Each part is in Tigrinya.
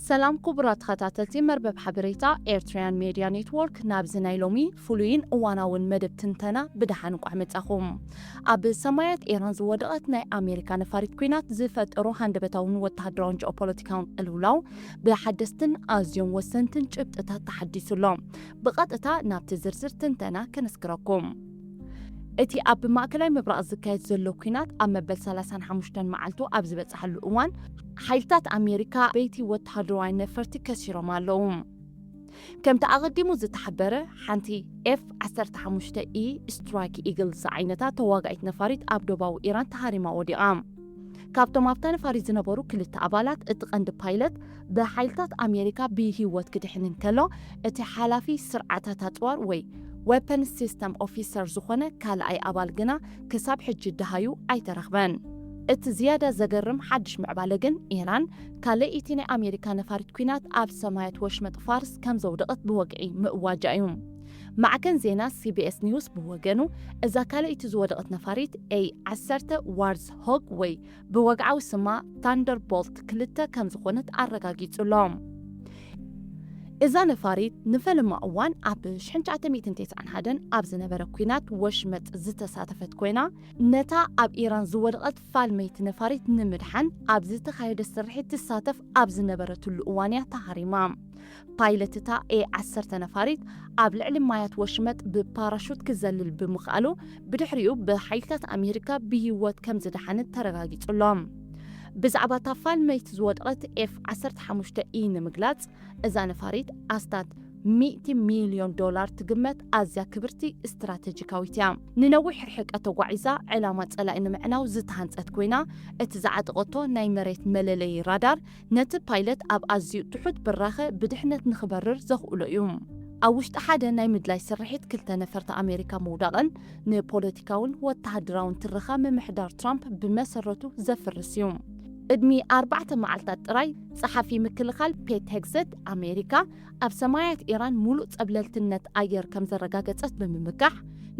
ሰላም ክቡራት ተኸታተልቲ መርበብ ሓበሬታ ኤርትራያን ሜድያ ኔትወርክ፣ ናብዚ ናይ ሎሚ ፍሉይን እዋናውን መደብ ትንተና ብደሓን እንቋዕ መጻኹም። ኣብ ሰማያት ኢራን ዝወደቐት ናይ ኣሜሪካ ነፋሪት ኲናት ዝፈጠሮ ሃንደበታውን ወተሃደራውን ጂኦፖለቲካውን ቅልውላው ብሓደስትን ኣዝዮም ወሰንትን ጭብጥታት ተሓዲሱ ኣሎ። ብቐጥታ ናብቲ ዝርዝር ትንተና ከነስግረኩም። እቲ ኣብ ማእከላይ ምብራቕ ዝካየድ ዘሎ ኲናት ኣብ መበል ሰላሳን ሓሙሽተን መዓልቱ ኣብ ዝበጽሓሉ እዋን፣ ሓይልታት ኣሜሪካ በይቲ ወተሃደራውያን ነፈርቲ ከሲሮም ኣለዉ። ከምቲ ኣቐዲሙ ዝተሓበረ፣ ሓንቲ ኤፍ ዓሰርተ ሓሙሽተ ኢ ስትራይክ ኢግል ዝዓይነታ ተዋጋኢት ነፋሪት ኣብ ዶባዊ ኢራን ተሃሪማ ወዲቓ። ካብቶም ኣብታ ነፋሪት ዝነበሩ ክልተ ኣባላት፣ እቲ ቀንዲ ፓይለት ብሓይልታት ኣሜሪካ ብህይወት ክድሕን እንከሎ፣ እቲ ሓላፊ ስርዓታት ኣጽዋር ወይ ዌፐንስ ሲስተም ኦፊሰር ዝኾነ ካልኣይ ኣባል ግና ክሳብ ሕጂ ደሃዩ ኣይተረኽበን። እቲ ዝያዳ ዘገርም ሓድሽ ምዕባለ ግን፣ ኢራን ካልኣይቲ ናይ ኣሜሪካ ነፋሪት ኲናት ኣብ ሰማያት ወሽመጥ ፋርስ ከም ዘውደቐት ብወግዒ ምእዋጃ እዩ። ማዕከን ዜና ሲቢኤስ ኒውስ ብወገኑ፣ እዛ ካልኣይቲ ዝወደቐት ነፋሪት ኤ ዓሰርተ ዋርዝ ሆግ ወይ ብወግዓዊ ስማ ታንደርቦልት ክልተ ከም ዝኾነት ኣረጋጊጹ ኣሎ። እዛ ነፋሪት ንፈለማ እዋን ኣብ ሽሕን ትሽዓተ ሚእትን ተስዓን ሓደን ኣብ ዝነበረ ኲናት ወሽመጥ ዝተሳተፈት ኮይና፣ ነታ ኣብ ኢራን ዝወደቐት ፋልመይቲ ነፋሪት ንምድሓን ኣብ ዝተኻየደ ስርሒት ትሳተፍ ኣብ ዝነበረትሉ እዋን እያ ተሃሪማ። ፓይለት እታ ኤ ዓሰርተ ነፋሪት ኣብ ልዕሊ ማያት ወሽመጥ ብፓራሹት ክዘልል ብምኽኣሉ፣ ብድሕሪኡ ብሓይልታት ኣሜሪካ ብህይወት ከም ዝደሓነት ተረጋጊጹ ኣሎ። ብዛዕባ እታ ፋልመይቲ ዝወደቐት ኤፍ ዓሰርተ ሓሙሽተ ኢ ንምግላጽ፣ እዛ ነፋሪት ኣስታት ሚእቲ ሚልዮን ዶላር ትግመት ኣዝያ ክብርቲ ስትራተጂካዊት እያ። ንነዊሕ ርሕቀት ተጓዒዛ ዕላማ ጸላኢ ንምዕናው ዝተሃንጸት ኮይና፣ እቲ ዝዓጠቐቶ ናይ መሬት መለለዪ ራዳር ነቲ ፓይለት ኣብ ኣዝዩ ትሑት ብራኸ ብድሕነት ንኽበርር ዘኽእሎ እዩ። ኣብ ውሽጢ ሓደ ናይ ምድላይ ስርሒት ክልተ ነፈርቲ ኣሜሪካ ምውዳቕን ንፖለቲካውን ወተሃደራውን ትረኻ ምምሕዳር ትራምፕ ብመሰረቱ ዘፍርስ እዩ። ቅድሚ ኣርባዕተ መዓልታት ጥራይ፣ ጸሓፊ ምክልኻል ፔት ሄግሰት፣ ኣሜሪካ ኣብ ሰማያት ኢራን ሙሉእ ጸብለልትነት ኣየር ከም ዘረጋገጸት ብምምካሕ፣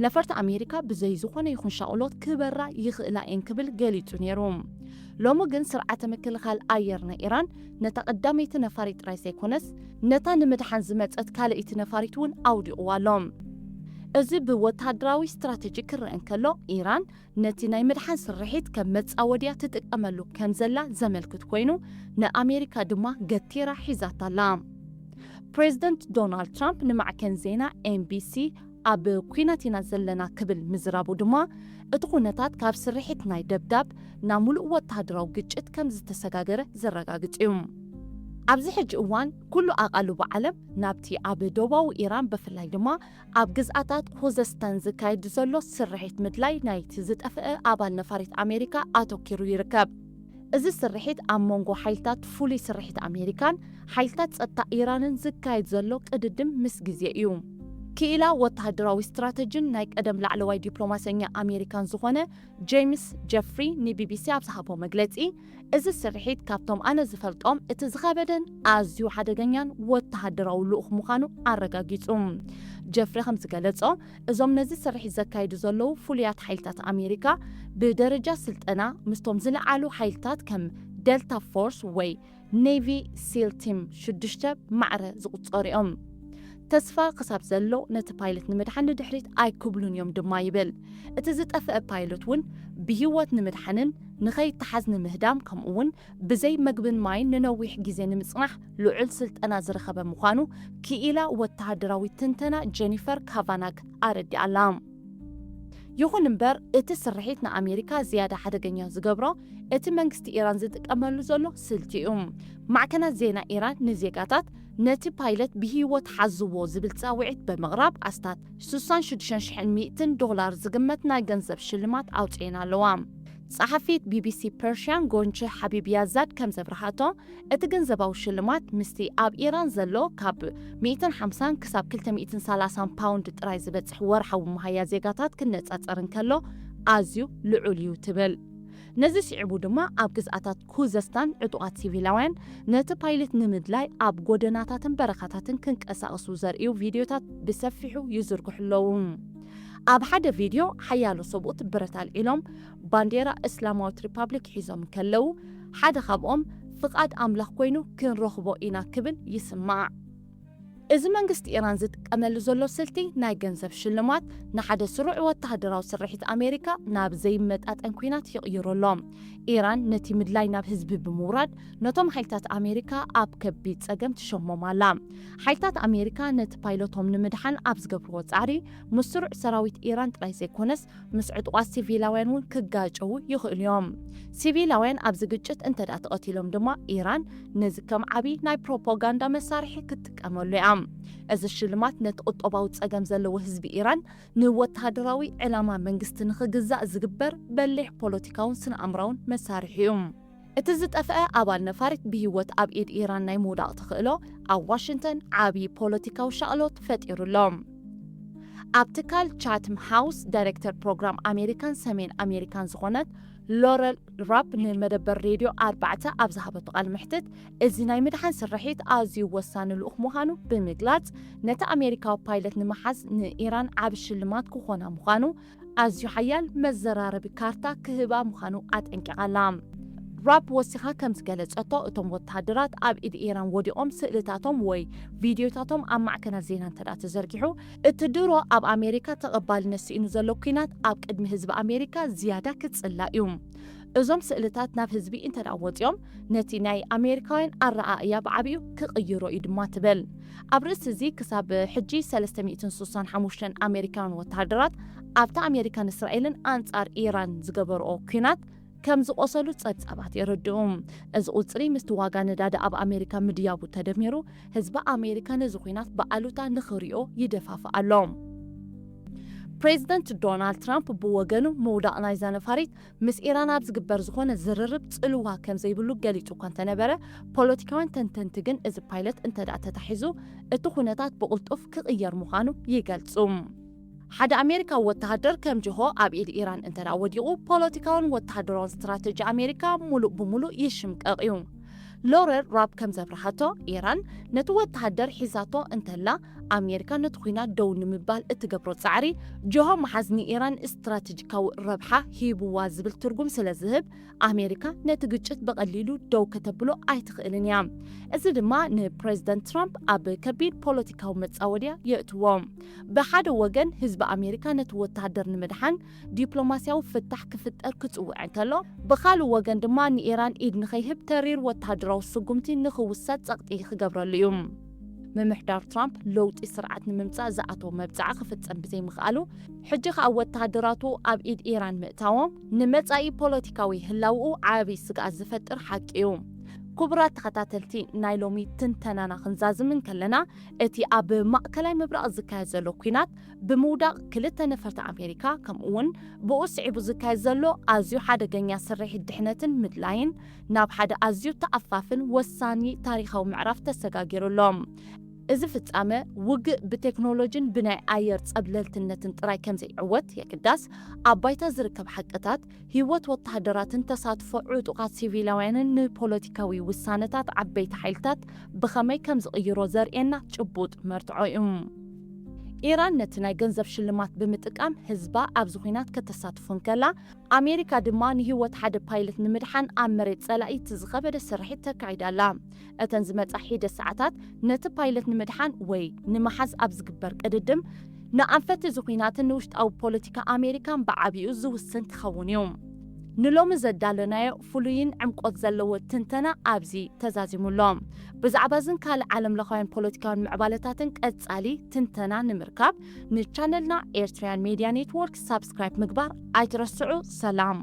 ነፈርቲ ኣሜሪካ ብዘይ ዝኾነ ይኹን ሻቕሎት ክበራ ይኽእላ እየን ክብል ገሊጹ ነይሩ። ሎሚ ግን ስርዓተ ምክልኻል ኣየር ናይ ኢራን ነታ ቀዳመይቲ ነፋሪት ጥራይ ዘይኮነስ፣ ነታ ንምድሓን ዝመጸት ካልኣይቲ ነፋሪት እውን ኣውዲቕዋ ኣሎ። እዚ ብወተሃደራዊ ስትራተጂ ክረአ እንከሎ፣ ኢራን ነቲ ናይ ምድሓን ስርሒት ከም መጻወድያ ትጥቀመሉ ከም ዘላ ዘመልክት ኮይኑ፣ ንኣሜሪካ ድማ ገቲራ ሒዛታ ኣላ። ፕሬዚደንት ዶናልድ ትራምፕ ንማዕከን ዜና ኤንቢሲ ኣብ ኲናት ኢና ዘለና ክብል ምዝራቡ ድማ፣ እቲ ኩነታት ካብ ስርሒት ናይ ደብዳብ ናብ ሙሉእ ወተሃደራዊ ግጭት ከም ዝተሰጋገረ ዘረጋግጽ እዩ። ኣብዚ ሕጂ እዋን፣ ኩሉ ኣቓልቦ ዓለም ናብቲ ኣብ ደቡባዊ ኢራን፣ ብፍላይ ድማ ኣብ ግዝኣታት ኹዘስታን ዝካየድ ዘሎ ስርሒት ምድላይ ናይቲ ዝጠፍአ ኣባል ነፋሪት ኣሜሪካ ኣተኲሩ ይርከብ። እዚ ስርሒት ኣብ መንጎ ሓይልታት ፍሉይ ስርሒት ኣሜሪካን ሓይልታት ጸጥታ ኢራንን ዝካየድ ዘሎ ቅድድም ምስ ግዜ እዩ። ክኢላ ወተሃደራዊ ስትራተጂን ናይ ቀደም ላዕለዋይ ዲፕሎማሰኛ ኣሜሪካን ዝኾነ ጄምስ ጀፍሪ ንቢቢሲ ኣብ ዝሃቦ መግለጺ፣ እዚ ስርሒት ካብቶም ኣነ ዝፈልጦም እቲ ዝኸበደን ኣዝዩ ሓደገኛን ወተሃደራዊ ልኡኽ ምዃኑ ኣረጋጊጹ። ጀፍሪ ከም ዝገለጾ፣ እዞም ነዚ ስርሒት ዘካይዱ ዘለዉ ፍሉያት ሓይልታት ኣሜሪካ፣ ብደረጃ ስልጠና ምስቶም ዝለዓሉ ሓይልታት ከም ደልታ ፎርስ ወይ ኔቪ ሲል ቲም ሽዱሽተ ማዕረ ዝቑጸሩ እዮም። ተስፋ ክሳብ ዘሎ፣ ነቲ ፓይለት ንምድሓን ንድሕሪት ኣይክብሉን እዮም ድማ ይብል። እቲ ዝጠፍአ ፓይለት እውን ብህይወት ንምድሓንን ንኸይተሓዝ ንምህዳም፣ ከምኡ እውን ብዘይ መግብን ማይን ንነዊሕ ግዜ ንምጽናሕ ልዑል ስልጠና ዝረኸበ ምዃኑ ክኢላ ወተሃደራዊ ትንተና ጀኒፈር ካቫናግ ኣረዲኣ ኣላ። ይኹን እምበር፣ እቲ ስርሒት ንኣሜሪካ ዝያዳ ሓደገኛ ዝገብሮ፣ እቲ መንግስቲ ኢራን ዝጥቀመሉ ዘሎ ስልቲ እዩ። ማዕከናት ዜና ኢራን ንዜጋታት፣ ነቲ ፓይለት ብህይወት ሓዝዎ ዝብል ጻውዒት ብምቕራብ፣ ኣስታት ስሳን ሽዱሽተን ሽሕን ሚእትን ዶላር ዝግመት ናይ ገንዘብ ሽልማት ኣውጺኤን ኣለዋ። ጸሓፊት ቢቢሲ ፐርሽያን ጎንቸ ሓቢብ ያዛድ ከም ዘብርሃቶ፣ እቲ ገንዘባዊ ሽልማት ምስቲ ኣብ ኢራን ዘሎ ካብ ሚእትን ሓምሳን ክሳብ ክልተ ሚእትን ሰላሳን ፓውንድ ጥራይ ዝበጽሕ ወርሓዊ መሃያ ዜጋታት ክነጻጸር እንከሎ፣ ኣዝዩ ልዑል እዩ ትብል። ነዚ ስዒቡ ድማ፣ ኣብ ግዝኣታት ኩዘስታን ዕጡቓት ሲቪላውያን ነቲ ፓይለት ንምድላይ ኣብ ጎደናታትን በረኻታትን ክንቀሳቐሱ ዘርእዩ ቪድዮታት ብሰፊሑ ይዝርግሑ ኣለዉ። ኣብ ሓደ ቪድዮ፣ ሓያሎ ሰብኡት ብረት ኣልዒሎም ባንዴራ እስላማዊት ሪፓብሊክ ሒዞም እንከለዉ፣ ሓደ ካብኦም ፍቓድ ኣምላኽ ኮይኑ ክንረኽቦ ኢና ክብል ይስማዕ። እዚ መንግስቲ ኢራን ዝጥቀመሉ ዘሎ ስልቲ ናይ ገንዘብ ሽልማት ንሓደ ስሩዕ ወተሃደራዊ ስርሒት ኣሜሪካ ናብ ዘይመጣጠን ኲናት ይቕይሮ ኣሎ። ኢራን ነቲ ምድላይ ናብ ህዝቢ ብምውራድ ነቶም ሓይልታት ኣሜሪካ ኣብ ከቢድ ጸገም ትሸሞም ኣላ። ሓይልታት ኣሜሪካ ነቲ ፓይሎቶም ንምድሓን ኣብ ዝገብርዎ ጻዕሪ ምስ ስሩዕ ሰራዊት ኢራን ጥራይ ዘይኮነስ ምስ ዕጡቓት ሲቪላውያን እውን ክጋጨዉ ይኽእሉ እዮም። ሲቪላውያን ኣብዚ ግጭት እንተ ደኣ ተቐቲሎም ድማ ኢራን ነዚ ከም ዓቢ ናይ ፕሮፓጋንዳ መሳርሒ ክትጥቀመሉ እያ። እዚ ሽልማት ነቲ ቁጠባዊ ጸገም ዘለዎ ህዝቢ ኢራን ንወተሃደራዊ ዕላማ መንግስቲ ንኽግዛእ ዝግበር በሊሕ ፖለቲካውን ስነ-ኣእምራውን መሳርሒ እዩ። እቲ ዝጠፍአ ኣባል ነፋሪት ብህይወት ኣብ ኢድ ኢራን ናይ ምውዳቕ ተኽእሎ ኣብ ዋሽንግተን ዓቢ ፖለቲካዊ ሻቕሎት ፈጢሩ ኣሎ። ኣብ ትካል ቻትም ሃውስ ዳይሬክተር ፕሮግራም ኣሜሪካን ሰሜን ኣሜሪካን ዝኾነት ሎረል ራፕ ንመደበር ሬድዮ ኣርባዕተ ኣብ ዝሃበቶ ቃለ መሕትት፣ እዚ ናይ ምድሓን ስርሒት ኣዝዩ ወሳኒ ልኡኽ ምዃኑ ብምግላጽ፣ ነቲ ኣሜሪካዊ ፓይለት ንምሓዝ ንኢራን ዓቢ ሽልማት ክኾና ምዃኑ ኣዝዩ ሓያል መዘራረቢ ካርታ ክህባ ምዃኑ ኣጠንቂቓ ኣላ። ራፕ ወሲኻ ከም ዝገለጸቶ፣ እቶም ወተሃደራት ኣብ ኢድ ኢራን ወዲቖም ስእልታቶም ወይ ቪድዮታቶም ኣብ ማዕከናት ዜና እንተ ደኣ ተዘርጊሑ፣ እቲ ድሮ ኣብ ኣሜሪካ ተቐባልነት ስኢኑ ዘሎ ኲናት ኣብ ቅድሚ ህዝቢ ኣሜሪካ ዝያዳ ክጽላእ እዩ። እዞም ስእልታት ናብ ህዝቢ እንተ ደኣ ወጺኦም፣ ነቲ ናይ ኣሜሪካውያን ኣረኣእያ ብዓቢኡ ክቕይሮ እዩ ድማ ትብል። ኣብ ርእሲ እዚ፣ ክሳብ ሕጂ ሰለስተ ሚእትን ስሳን ሓሙሽተን ኣሜሪካውያን ወተሃደራት ኣብታ ኣሜሪካን እስራኤልን ኣንጻር ኢራን ዝገበርኦ ኲናት ከም ዝቖሰሉ ጸብጻባት የረድኡ። እዚ ቁጽሪ ምስቲ ዋጋ ነዳዲ ኣብ ኣሜሪካ ምድያቡ ተደሚሩ፣ ህዝቢ ኣሜሪካ ነዚ ኲናት ብኣሉታ ንኽሪኦ ይደፋፍእ ኣሎ። ፕሬዚደንት ዶናልድ ትራምፕ ብወገኑ፣ ምውዳቕ ናይዛ ነፋሪት ምስ ኢራን ኣብ ዝግበር ዝኾነ ዝርርብ ጽልዋ ከም ዘይብሉ ገሊጹ እኳ እንተነበረ፣ ፖለቲካውያን ተንተንቲ ግን እዚ ፓይለት እንተ ደኣ ተታሒዙ፣ እቲ ኩነታት ብቕልጡፍ ክቕየር ምዃኑ ይገልጹ። ሓደ ኣሜሪካዊ ወተሃደር ከም ጅሆ ኣብ ኢድ ኢራን እንተ ደኣ ወዲቑ፣ ፖለቲካውን ወተሃደራውን ስትራተጂ ኣሜሪካ ምሉእ ብምሉእ ይሽምቀቕ እዩ። ሎረል ራፕ ከም ዘብርሃቶ፣ ኢራን ነቲ ወተሃደር ሒዛቶ እንተላ፣ ኣሜሪካ ነቲ ኲናት ደው ንምባል እትገብሮ ጻዕሪ፣ ጅሆ ምሓዝ ንኢራን ስትራተጂካዊ ረብሓ ሂብዋ ዝብል ትርጉም ስለ ዝህብ፣ ኣሜሪካ ነቲ ግጭት ብቐሊሉ ደው ከተብሎ ኣይትኽእልን እያ። እዚ ድማ ንፕሬዚደንት ትራምፕ ኣብ ከቢድ ፖለቲካዊ መጻወድያ የእትዎ። ብሓደ ወገን፣ ህዝቢ ኣሜሪካ ነቲ ወተሃደር ንምድሓን ዲፕሎማስያዊ ፍታሕ ክፍጠር ክጽውዕ እንከሎ፣ ብኻልእ ወገን ድማ ንኢራን ኢድ ንኸይህብ ተሪር ወተሃደራዊ ስጉምቲ ንኽውሰድ ጸቕጢ ክገብረሉ እዩ። ምምሕዳር ትራምፕ ለውጢ ስርዓት ንምምጻእ ዝኣተዎ መብጽዓ ክፍጸም ብዘይምኽኣሉ፣ ሕጂ ከኣ ወተሃደራቱ ኣብ ኢድ ኢራን ምእታዎም ንመጻኢ ፖለቲካዊ ህላውኡ ዓቢ ስግኣት ዝፈጥር ሓቂ እዩ። ክቡራት ተኸታተልቲ፣ ናይ ሎሚ ትንተናና ክንዛዝም እንከለና፣ እቲ ኣብ ማእከላይ ምብራቕ ዝካየድ ዘሎ ኲናት ብምውዳቕ ክልተ ነፈርቲ ኣሜሪካ፣ ከምኡ'ውን ብኡ ስዒቡ ዝካየድ ዘሎ ኣዝዩ ሓደገኛ ስርሒት ድሕነትን ምድላይን፣ ናብ ሓደ ኣዝዩ ተኣፋፍን ወሳኒ ታሪኻዊ ምዕራፍ ተሰጋጊሩ ኣሎ። እዚ ፍጻመ፣ ውግእ ብቴክኖሎጂን ብናይ ኣየር ጸብለልትነትን ጥራይ ከም ዘይዕወት የግዳስ፣ ኣብ ባይታ ዝርከብ ሓቅታት፣ ህይወት ወተሃደራትን ተሳትፎ ዕጡቓት ሲቪላውያንን ንፖለቲካዊ ውሳነታት ዓበይቲ ሓይልታት ብኸመይ ከም ዝቕይሮ ዘርእየና ጭቡጥ መርትዖ እዩ። ኢራን ነቲ ናይ ገንዘብ ሽልማት ብምጥቃም ህዝባ ኣብዚ ኲናት ከተሳትፎ እንከላ፣ ኣሜሪካ ድማ ንህይወት ሓደ ፓይለት ንምድሓን ኣብ መሬት ጸላኢ እቲ ዝኸበደ ስርሒት ተካይዳ ኣላ። እተን ዝመጻ ሒደት ሰዓታት ነቲ ፓይለት ንምድሓን ወይ ንምሓዝ ኣብ ዝግበር ቅድድም፣ ንኣንፈት እዚ ኲናትን ንውሽጣዊ ፖለቲካ ኣሜሪካን ብዓቢኡ ዝውስን ክኸውን እዩ። ንሎሚ ዘዳለናዮ ፍሉይን ዕምቆት ዘለዎ ትንተና ኣብዚ ተዛዚሙ ኣሎ። ብዛዕባ እዝን ካልእ ዓለምለኻውያን ፖለቲካውያን ምዕባለታትን ቀጻሊ ትንተና ንምርካብ፣ ንቻነልና ኤርትራውያን ሜድያ ኔትወርክ ሳብስክራይብ ምግባር ኣይትረስዑ። ሰላም።